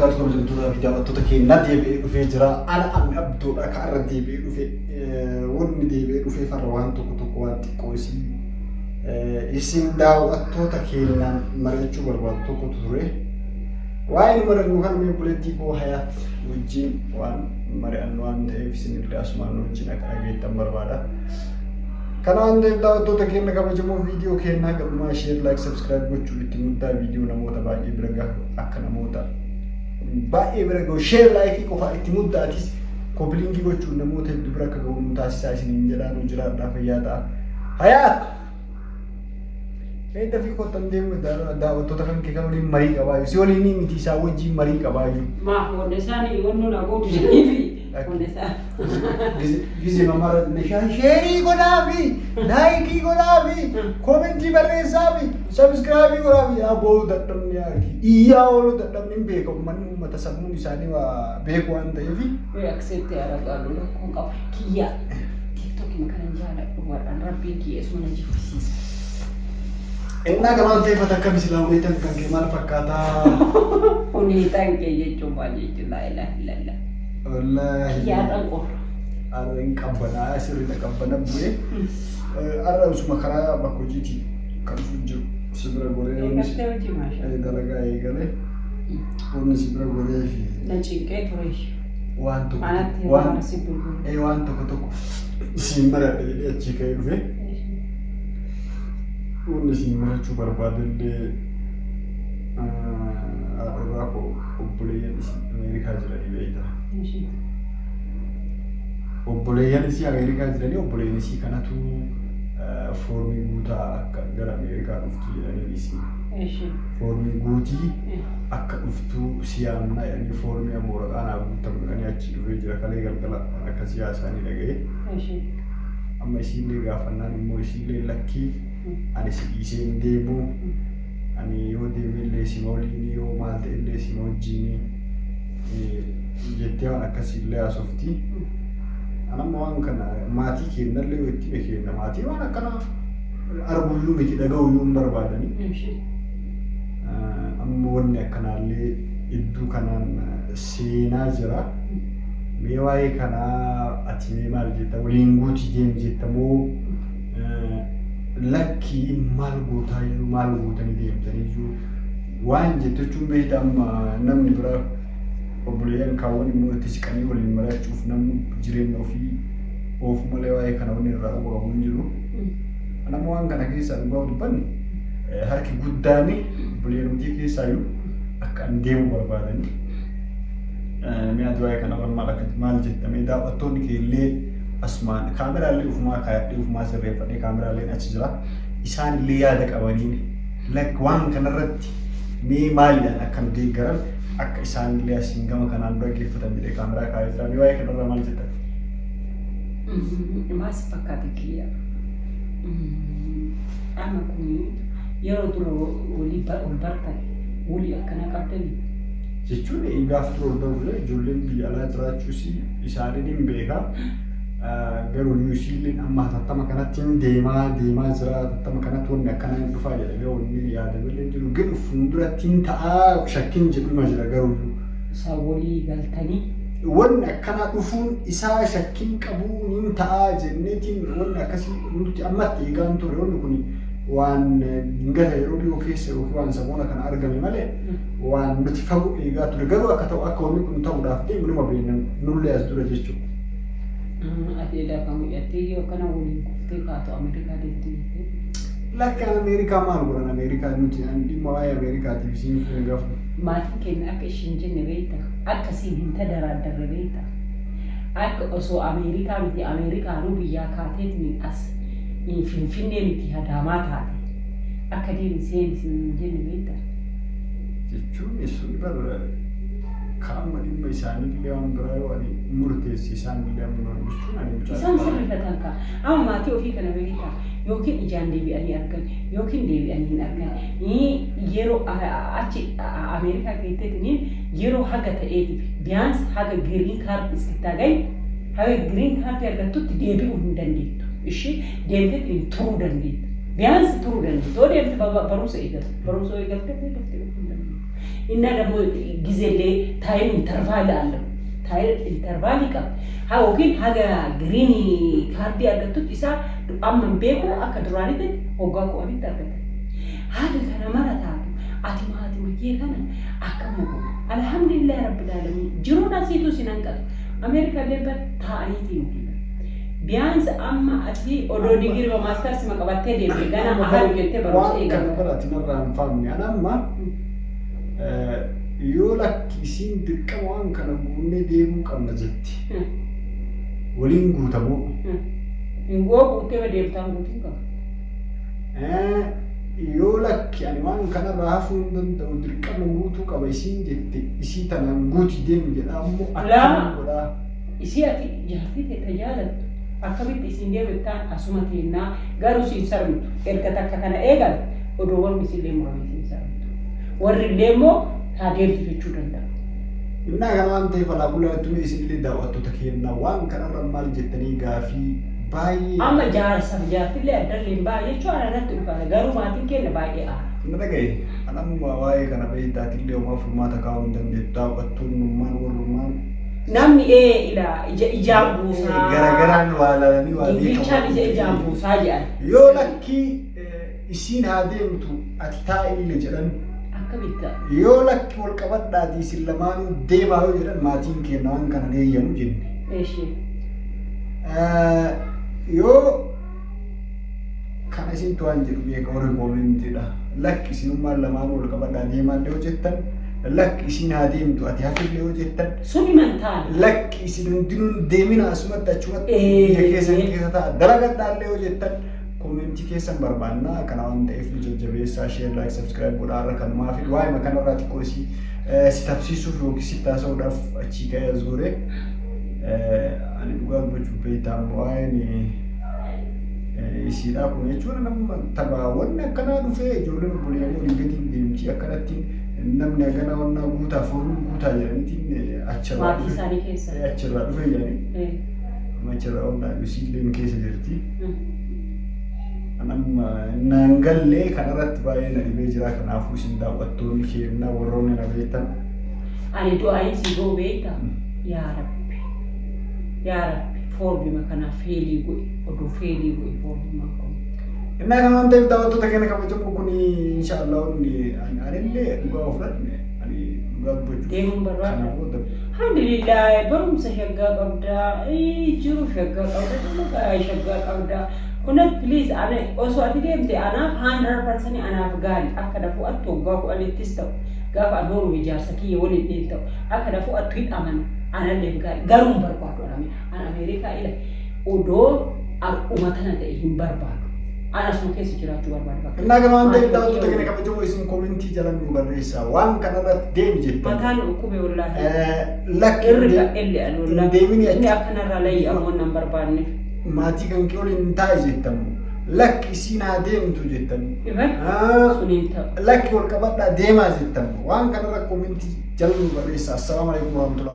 Barakaatu kabajamtootaa fi daawwattoota keenyaa deebi'ee dhufee jira. Ana ammi abdoodha ka irra deebi'ee dhufe. Wanni deebi'ee dhufee farra waan tokko tokko waan xiqqoo isii isin daawwattoota keenyaan mari'achuu barbaadu tokkotu ture. Waa'ee nu mari'annu kana mee obboleettii koo Hayaat wajjin waan mari'annu waan ta'eef isin illee asumaan nu wajjin akka dhageettan barbaada. Kana waan ta'eef daawwattoota keenya kabajamoo viidiyoo keenyaa gadhumaa share, like, subscribe gochuu itti muddaa. Viidiyoo namoota baay'ee bira gahu, akka namoota baay'ee bira gahu share, like qofa itti muddaatis copy link gochuun namoota hedduu bira akka gahu nu taasisaa isiniin jedhaa. Nu jiraadhaa, fayyaa ta'a. Hayaat! Mee dafii kottan deemu, daawwattoota kan kee kan waliin marii qabaayu. Si waliin miti, isaan wajjin marii qabaayu. Maa wanni isaanii wannu na gootu jedhaniifi wanni isaan. Gize mamara meeshaa share godhaafi, like godhaafi, comment barreessaafi, subscribe godhaafi. Yaa boo, dadhabni yaaki iyyaa oolu dadhabni hin beekamu. Manni uummata sammuun isaanii waa beeku waan ta'eefi. Wai accept aragalu rakkoon qabu. Kiyya TikTokii kanan jaaladhu warraan rabbiin kiyya isuma na jibbisiisa. Innaa kana waan ta'eef ati akkam silaa huneetan kan kee maal fakkaataa? Huneetaan kee jechuun maal jechuun? Laa ilaaha illallah. Wallaahi. Kiyya har'an qorra. Har'a hin qabbanaa, sirriidha, qabbana bu'ee. Har'a usuma karaa bakka hojiitii kan dhufu jiru si bira goree wanni si Eegaltee hojii maashaa. Dalagaa eegalee wanni si bira goree fi Na cinqee ture. waan tokko Anatti waan yeroo si bilbilu. Waan tokko tokko siin maradhe jedhee achii ka'ee dhufe. Wanni siin marachuu barbaadellee haadha koo obboleeyyan isii Ameerikaa jiranii beekta. Obboleeyyan isii Ameerikaa jiranii, obboleeyyan isii kanatu foormii guutaa akka gara Ameerikaa dhuftu jedhanii isii. Foormii guutii akka dhuftu si yaamna jedhanii, foormii amma waraqaa naa guuttamu jedhanii achi dhufee jira. Kalee galgala akka siyaasaanii dhaga'ee. Amma isiillee gaafannaan immoo isiillee lakkii, ani si dhiisee hin deemu, ani yoo deemellee sima waliin, yoo maal ta'ellee sima wajjin jettee waan akkasiillee haasofti. Anamma waan kana maatii kennallee yoo itti kenna, maatii waan akkana arguyyuu miti, dhaga'uyyuu hin barbaadani. Amma wanni akkanaallee iddoo kanaan seenaa jira. Mee waa'ee kanaa ati mee maal jetta? Waliin guutii deemi jetta moo lakkii, maal gootaayyuu, maal gootanii deemtaniyyuu waan jettu jechuun? Beekta, amma namni biraa obboleeyyan kaawwan immoo itti siqanii waliin mari'achuuf namni jireenya ofii oofu malee waa'ee kana wanni irraa quba hin jiru. Nama waan kana keessaa dhugaa dubbanne, harki guddaan obboleeyyan hojii keessaayyuu akka an deemu barbaadanii. Mee ati waa'ee kanarra maal akka maal jetta? Mee daawwattoonni kee illee asumaan kaameraallee ufumaa kaayadhee, ufumaa sirreeffadhee, kaameraalleen achi jira. Isaan illee yaada qabaniin waan kanarratti mee maaliidhaan akka nu deeggaran, akka isaan illee asiin gama kanaan dura geeffatan jedhee kaameraa kaayee jira. Mee waa'ee kanarra maal jetta? Maal si fakkaata kiyya? Amma kun yeroo dura walii ol bartan walii akkanaa qabdanii? Jechuun gaafa dura ol baruuf ijoolleen biyya alaa jiraachuus isaaniin hin beeka. Garuu iyyuu isiilleen amma hatattama kanatti hin deemaa deemaa jira, hatattama kanatti wanni akkanaa hin dhufaa jedhamee wanni yaadamellee jiru gadi fuulduratti hin ta'aa shakkiin jedhuma jira garuu iyyuu. Isaan walii galtanii. Wanni akkanaa dhufuun isaa shakkiin qabu, hin ta'aa jenneetiin wanni akkasii nuti ammatti eegaa hin turre. Wanni kun waan gata yeroo dhiyoo keessa yookiin waan saboona kana argame malee waan nuti fagoo eegaa ture garuu akka ta'u, akka wanni kun ta'uudhaaf deemu numa beekna nullee as dura jechuudha. Ati edaa kan mucattee yoo akkana waliin kuftee kaatu Ameerikaa deemte jettee. Lakkaan Ameerikaa maal godhan? Ameerikaa nuti an dhimma waa'ee Ameerikaatiif isiin kun gafu. Maatiin keenya akka ishiin jenne beekta, akka siin hin tadaraaddarre beekta. Akka osoo Ameerikaa miti, Ameerikaanuu biyyaa kaateetiin as Finfinnee miti Adaamaa taate akka deemi seeni siin hin jenne beekta. Jechuun sun bar kaama dhimma isaaniillee waan biraa yoo ani murteessi isaanillee amma jechuun ani mucaa Isaan sirrifatan kaa. Amma maatii ofii kana beektaa, yookiin ijaan deebi'anii argan yookiin deebi'anii hin argan. Yeroo achi Ameerikaa geetteetiniin yeroo haga ta'eetiif biyaans haga green card iskittaa gahi, haga green card argattutti deebi'uu hin dandeettu. Ishii deemteetiin turuu dandeetta. Biyaans turuu dandeetta. Yoo deemte barumsa eegalte, barumsa eegalte daftee dhufuu hin dandeettu. Innaa dammoo gizeellee Time interval አለው. Time interval qaba. Haa yookiin haga green card argattutti isaa amma hin beeku akka duraanitti waggaa 10tti argata. Haga kana mara taatu ati maatii kee kana akkam godhu. Alhamdulillah rabbil alamin jiruun asiitu sin hanqatu. Ameerikaa illee taa'aniitii miti. Biyaansi amma ati odoo digirii masters ma qabattee deemte gana haala jettee barumsa Waan kana eegalta. Bara ati narraa hin faamne. Ani amma yoo lakki isiin dirqama waan kana guunnee deemuu qabna jetti. Waliin guutamoo. Hin goo guuttee deemtaan guutuu qaba. Yoo lakki ani waan kanarraa hafuu hin danda'u, dirqama guutuu qaba isiin jette, isii tanaan guuti deemu jedha ammoo akkamiin godhaa? Isii ati jaartii ta'e jaalattu akkamitti isiin deemettaan asuma teennaa garuu siin sarmitu erga takka kana eegalte odoo warri isillee murame siin sarmitu. Warri illee immoo haa deemtu jechuu danda'u. Innaa kana waan ta'eef alaa bulaa isinillee daawwattoota keenna waan kanarra maal jettanii gaafii baay'ee. Amma jaarsaaf jaartillee addallee hin ba'a jechuun ana irratti ulfaata, garuu maatiin keenya baay'ee aara. Na dhagaye, an amma waa'ee kana beektaatillee homaa furmaata kaa'uu hin dandeettu, daawwattoonnummaan warrummaan. Namni ee ila ija ijaan buusaa. Garagaraan waa ilaalanii waa Gingilchaan ija ijaan buusaa jedhan. Yoo lakkii isiin haa deemtu ati taa'illee jedhan. Akkamitti? Yoo lakki wal qabadhaatii isin lamaanuu deemaa yoo jedhan, maatiin keenya waan kana hin eeyyamu jenne. Eeshee. Yoo kana isintu waan jedhu beeka warri koomentiidha. Lakki isinummaan lamaanuu wal qabadhaa deemaallee yoo jettan, lakki isiin haa deemtu ati hafillee yoo jettan, Suni mantaan. Lakki isin hundinuu deemina asumatti achumatti biyya keessan keessa ta'a dalagadhaallee yoo jettan, koomentii keessan barbaannaa. Kana waan ta'eef nu jajjabeessaa, share, like, subscribe godhaa. Irra kanumaa fi waa'ee kanarraa xiqqoo isii si tabsiisuuf yookiin si taasisuudhaaf achii ka'ee as gore. Ani dhugaa dubbachuuf beektaa waa'een isiidhaa kun jechuun nama tapha wanni akkanaa dhufee ijoolleen obboleeyyan olii gadi deemti, akkanatti namni hagana wannaa guutaa foormii guutaa jedhaniitiin achirraa Maatii dhufe isaanii keessa. Achirraa dhufe jedhanii achirraa wannaa isiilleen keessa jirti. Anamma naan gallee kanarratti baay'ee na dhibee jira. Kanaafuu isin daawwattoonni keenya warroonni na beektan. Ani du'aayin si ga'u beekta. Yaa Rabbi. Yaa Rabbi foormima kanaaf fail godhi. Oduu fail godhi foormima kun. Innaa kana waan ta'eef daawwattoota keenya kabajamoo, kun inshaallah wanni anillee dhugaa of fudhanne ani dhugaa dubbachuuf. Deemuun barbaada. Kana booda. Alhamdulillah, barumsa shaggaa qabdaa, jiru shaggaa qabda, dalagaa shaggaa qabdaa. Kunis please ana osoo ati deemte anaaf 100% anaaf gaarii akka dafuu attu waggaa 10ttis ta'u gaafa an horu ijaarsa kiyya waliin dhiin ta'u akka dafuu attu hin amana anallee gaarii, garuu hin barbaadu an Ameerikaa ila odoo har'uma tana ta'e hin barbaadu. An asuma keessa jiraachuu barbaadu bakka. Innaa kana waan ta'eef daawwattoota keenya kabajamoo, isin koomentii jala nu barreessaa waan kanarratti deemi jettan. Mataan dhukkube wallaahi. Lakki Irri ka'ellee an wallaahi. Deemini Inni achi. akkanarraa layyi ammoo nan barbaanne. Maatii kan kee waliin hin taa'e jettamu. Lakki isiin haa deemtu jettamu. Iban suniin ta'u. Lakki wal qabadhaa deemaa jettamu. Waan kanarra koomentii jala nu barreessaa. Assalaamu alaikum warahmatullahi.